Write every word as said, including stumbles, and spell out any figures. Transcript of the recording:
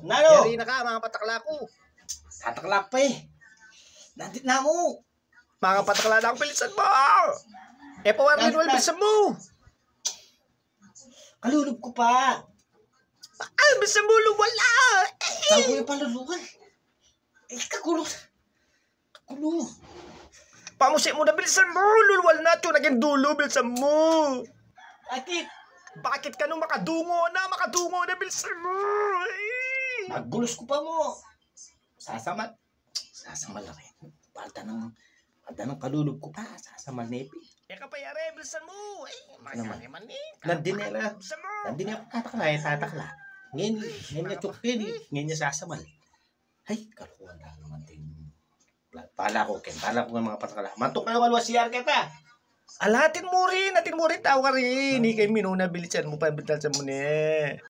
Nanu? Yari na ka, mga patakla ku. Tatakla pa e. Nandit na mu. Mga patakla na ku, bilisan mu. E pa wari na, bilisan mu. Kalulub ku pa. Ay, bilisan mu, lulwal na. Tau ku yung palulwal. E, kagulo. Kagulo. Pamusi mu na, bilisan mu, lulwal na, atiu na king dulu, bilisan mu. Bakit? Bakit kanu, makadungo na, makadungo na, bilisan mu. Ay. Magulos ku pa mu. Sasamal. Sasamal na rin. Palta nang, palta nang kalulub ku pa, sasamal na ipin. E ka pa yari, bilisan mu. Ay, naman. Nandin e la. Bilisan mu. Nandin e la, tatakla e, tatakla. Ngeni, ngeni ya chuk ini, ngeni ya sasamal. Ay, kalukuan da naman din. Bala ku ken, bala ku ken mga patakla. Mantuk kayu, kaluas C R keta. Ala, atin mu rin, atin mu rin, tau ka rin. Ini keng minuna, bilisan mu pa, bilisan mu ne.